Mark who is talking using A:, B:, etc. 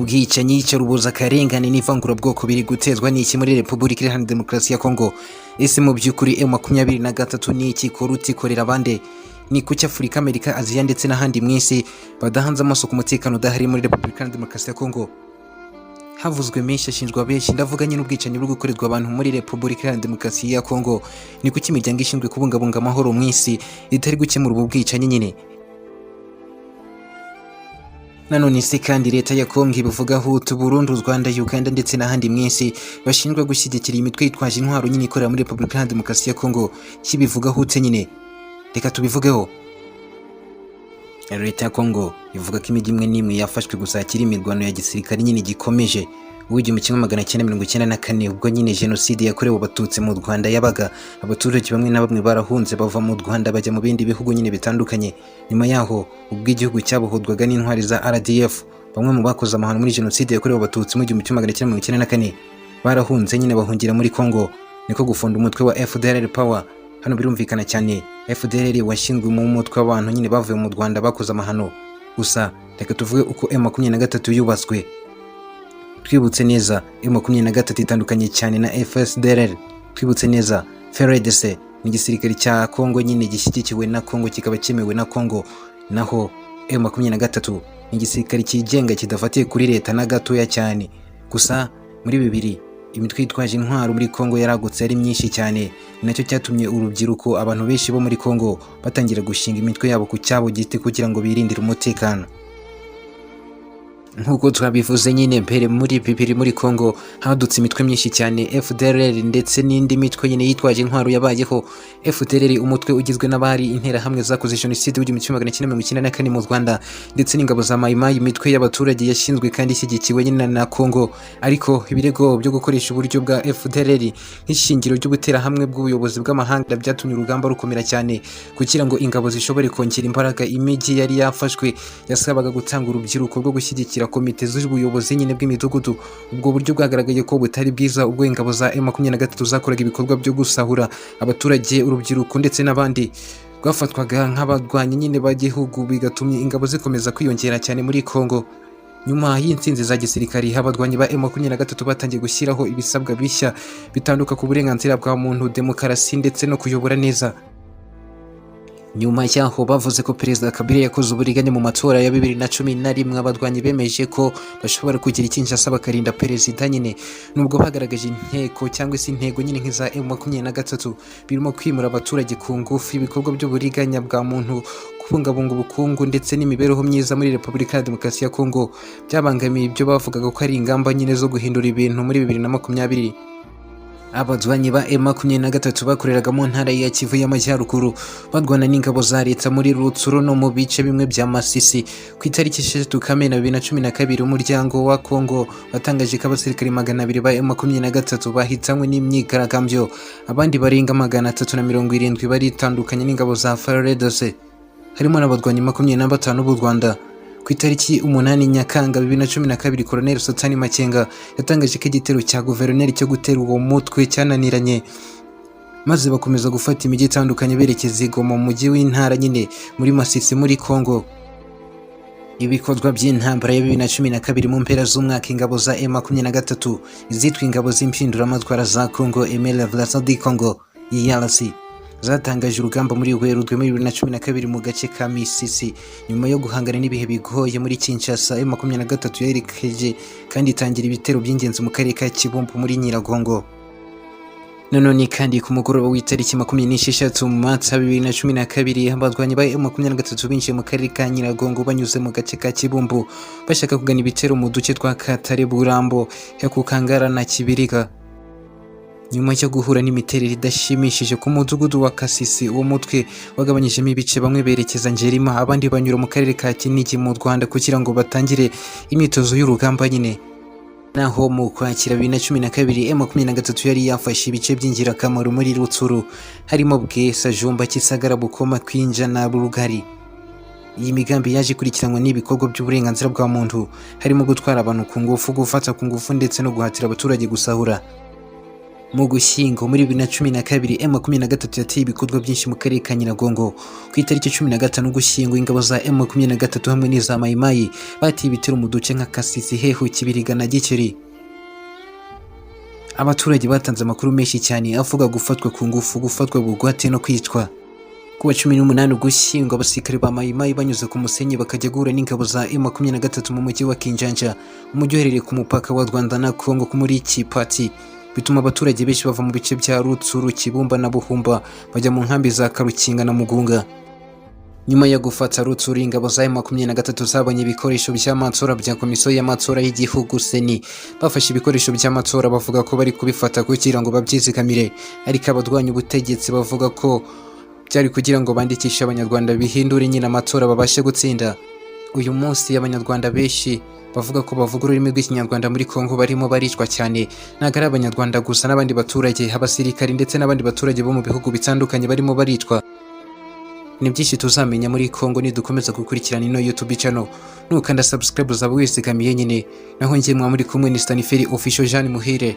A: Ubwicanyi, iyicarubozo, akarengane n'ivangurabwoko biri gutezwa n'iki muri Repubulika Iharanira Demokarasi ya Kongo? Ese mu by'ukuri M23 ni iki ikora, utikorera abandi? Ni kuki Afurika, Amerika, Aziya ndetse n'ahandi mu isi badahanze amaso ku mutekano udahari muri Repubulika Iharanira Demokarasi ya Kongo? Havuzwe menshi, ashinjwa benshi. Ndavuga nyine ubwicanyi buri gukorerwa abantu muri Repubulika Iharanira Demokarasi ya Kongo. Ni kuki imiryango ishinzwe kubungabunga amahoro mu isi itari gukemura ubu bwicanyi nyine? Nanone se kandi leta ya Kongo ibivugaho utu Burundi, u Rwanda, Uganda ndetse n'ahandi mu isi bashinjwa gushyigikira iyi mitwe yitwaje intwaro nyine ikorera muri Repubulika Iharanira Demokarasi ya Kongo kibivugaho ute nyine? Reka tubivugeho. Leta ya Kongo ivuga ko imijyi imwe n'imwe yafashwe, gusa hakiri imirwano ya gisirikare nyine gikomeje. Uw'1994, ubwo nyine jenoside yakorewe Abatutsi mu Rwanda yabaga, abaturage bamwe na bamwe barahunze, bava mu Rwanda bajya mu bindi bihugu nyine bitandukanye. Nyuma yaho, ubwo igihugu cyabohorwaga n'intwari za RDF, bamwe mu bakoze amahano muri jenoside yakorewe Abatutsi mu 1994 barahunze nyine, bahungira muri Congo, niko gufunda umutwe wa FDLR Power. Hano birumvikana cyane, FDLR washinzwe mu mutwe w'abantu nyine bavuye mu Rwanda bakoze amahano. Gusa reka tuvuge uko M23 yubatswe. Twibutse neza, M23 itandukanye cyane na FSDLR. Twibutse neza, FARDC ni igisirikare cya Congo nyine gishyigikiwe na Congo, kikaba cyemewe na Congo. Naho M23 ni igisirikare cyigenga kidafatiye kuri leta na gatoya cyane. Gusa muri bibiri imitwe yitwaje intwaro muri Congo yaragutse, ari myinshi cyane. Ni nacyo cyatumye urubyiruko, abantu benshi bo muri Congo batangira gushinga imitwe yabo ku cyabo giti kugira ngo birindire umutekano. Nk'uko twabivuze nyine mbere, muri bibiri muri Congo hadutse imitwe myinshi cyane, FDLR ndetse n'indi mitwe nyine yitwaje intwaro yabayeho. FDLR, umutwe ugizwe n'abari interahamwe zakoze jenoside w'1994 mu Rwanda, ndetse n'ingabo za Mai Mai, imitwe y'abaturage yashinzwe kandi ishyigikiwe nyine na Congo. Ariko ibirego byo gukoresha uburyo bwa FDLR nk'ishingiro ry'ubuterahamwe bw'ubuyobozi bw'amahanga byatumye urugamba rukomera cyane. Kugira ngo ingabo zishobore kongera imbaraga imijyi yari yafashwe, yasabaga gutanga urubyiruko rwo gushyigikira komite z'ubuyobozi nyine bw'imidugudu. Ubwo buryo bwagaragaye ko butari bwiza ubwo ingabo za M23 zakoraga ibikorwa byo gusahura abaturage, urubyiruko ndetse n'abandi rwafatwaga nk'abarwanyi nyine b'igihugu, bigatumye ingabo zikomeza kwiyongera cyane muri Congo. Nyuma y'intsinzi za gisirikari, abarwanyi ba M23 batangiye gushyiraho ibisabwa bishya bitanduka ku burenganzira bwa muntu, demokarasi ndetse no kuyobora neza. Nyuma yaho bavuze ko Perezida Kabila yakoze uburiganya mu matora ya 2011. Abarwanyi bemeje ko bashobora kugira i Kinshasa bakarinda perezida nyine, nubwo bagaragaje inteko cyangwa se intego nyine nk'iza M23, birimo kwimura abaturage ku ngufu, ibikorwa by'uburiganya bwa muntu, kubungabunga ubukungu ndetse n'imibereho myiza muri Repubulika ya Demokarasi ya Kongo. Byabangamiye ibyo bavugaga ko ari ingamba nyine zo guhindura ibintu. Muri 2020, abarwanyi ba M23 bakoreraga mu ntara ya Kivu y'Amajyaruguru, barwana n'ingabo za leta muri Rutsuru no mu bice bimwe bya Masisi. Ku itariki 6 Kamena 2012, umuryango wa Kongo watangaje ko abasirikare 200 ba M23 bahitanywe n'imyigaragambyo, abandi barenga 370 baritandukanye n'ingabo za FARDC, harimo n'abarwanyi 25 b'u Rwanda. Ku itariki 8 Nyakanga 2012, Colonel Sultani Makenga yatangaje ko igitero cya guverineri cyo gutera uwo mutwe cyananiranye, maze bakomeza gufata imijyi itandukanye berekeza i Goma, mu mujyi w'intara nyine muri Masisi muri Congo. Ibikorwa by'intambara ya 2012. Mu mpera z'umwaka, ingabo za M23 izitwa ingabo z'impinduramatwara za Congo, MLA du Congo ERC, zatangaje urugamba muri Werurwe muri 2012 mu gace ka Misisi. Nyuma yo guhangana n'ibihe bigoye muri Kinshasa, M23 yerekeje kandi itangira ibitero by'ingenzi mu karere ka Kibumbu muri Nyiragongo. Nanone kandi ku mugoroba w'itariki 26 Mata 2012, abarwanyi ba M23 binjiye mu karere ka Nyiragongo banyuze mu gace ka Kibumbu, bashaka kugana ibitero mu duce twa Katare, Burambo, Hekukangara na Kibiriga. Nyuma yo guhura n'imiterere idashimishije ku mudugudu wa Kasisi, uwo mutwe wagabanyijemo ibice, bamwe berekeza Ngerima, abandi banyura mu karere ka Kinigi mu Rwanda kugira ngo batangire imyitozo y'urugamba nyine. Naho mu Kwakira 2012, M23 yari yafashe ibice by'ingirakamaro muri Rutsuru, harimo Bwesa, Jomba, Kisagara, Bukoma, Kwinja na Rugari. Iyi migambi yaje ikurikiranwa n'ibikorwa by'uburenganzira bwa muntu, harimo gutwara abantu ku ngufu, gufata ku ngufu ndetse no guhatira abaturage gusahura. Mu Gushyingo muri 2012, M23 yateye ibikorwa byinshi mu karere ka Nyiragongo. Ku itariki 15 Ugushyingo, ingabo za M23 hamwe n'iza Mayimayi bateye ibitero mu duce nka Kasisi, Hehu, Kibiriga na Gikeri. Abaturage batanze amakuru menshi cyane avuga gufatwa ku ngufu, gufatwa bugwate no kwicwa. Ku wa 18 Ugushyingo, abasirikare ba Mayimayi banyuze ku musenyi bakajya guhura n'ingabo za M23 mu mujyi wa Kinjanja, umujyi uherereye ku mupaka wa Rwanda na Congo muri Kipati, bituma abaturage benshi bava mu bice bya Rutsuru, Kibumba na Buhumba bajya mu nkambi za Karukinga na Mugunga. Nyuma yo gufata Rutsuru, ingabo za M23 zabonye ibikoresho by'amatora bya Komisiyo y'Amatora y'Igihugu CENI. Bafashe ibikoresho by'amatora, bavuga ko bari kubifata kugira ngo babyizigamire, ariko abarwanya ubutegetsi bavuga ko byari kugira ngo bandikishe Abanyarwanda, bihindure nyine amatora, babashe gutsinda. Uyu munsi Abanyarwanda benshi bavuga ko bavuga ururimi rw'Ikinyarwanda muri Congo barimo baricwa cyane. Ntabwo ari Abanyarwanda gusa, n'abandi baturage, abasirikari ndetse n'abandi baturage bo mu bihugu bitandukanye barimo baricwa. Ni byinshi tuzamenya muri Congo nidukomeza gukurikirana ino YouTube channel. Nukanda subscribe uzaba wizigamiye nyine. Naho njye mwa muri kumwe ni Staniferi Official Jean Muhire.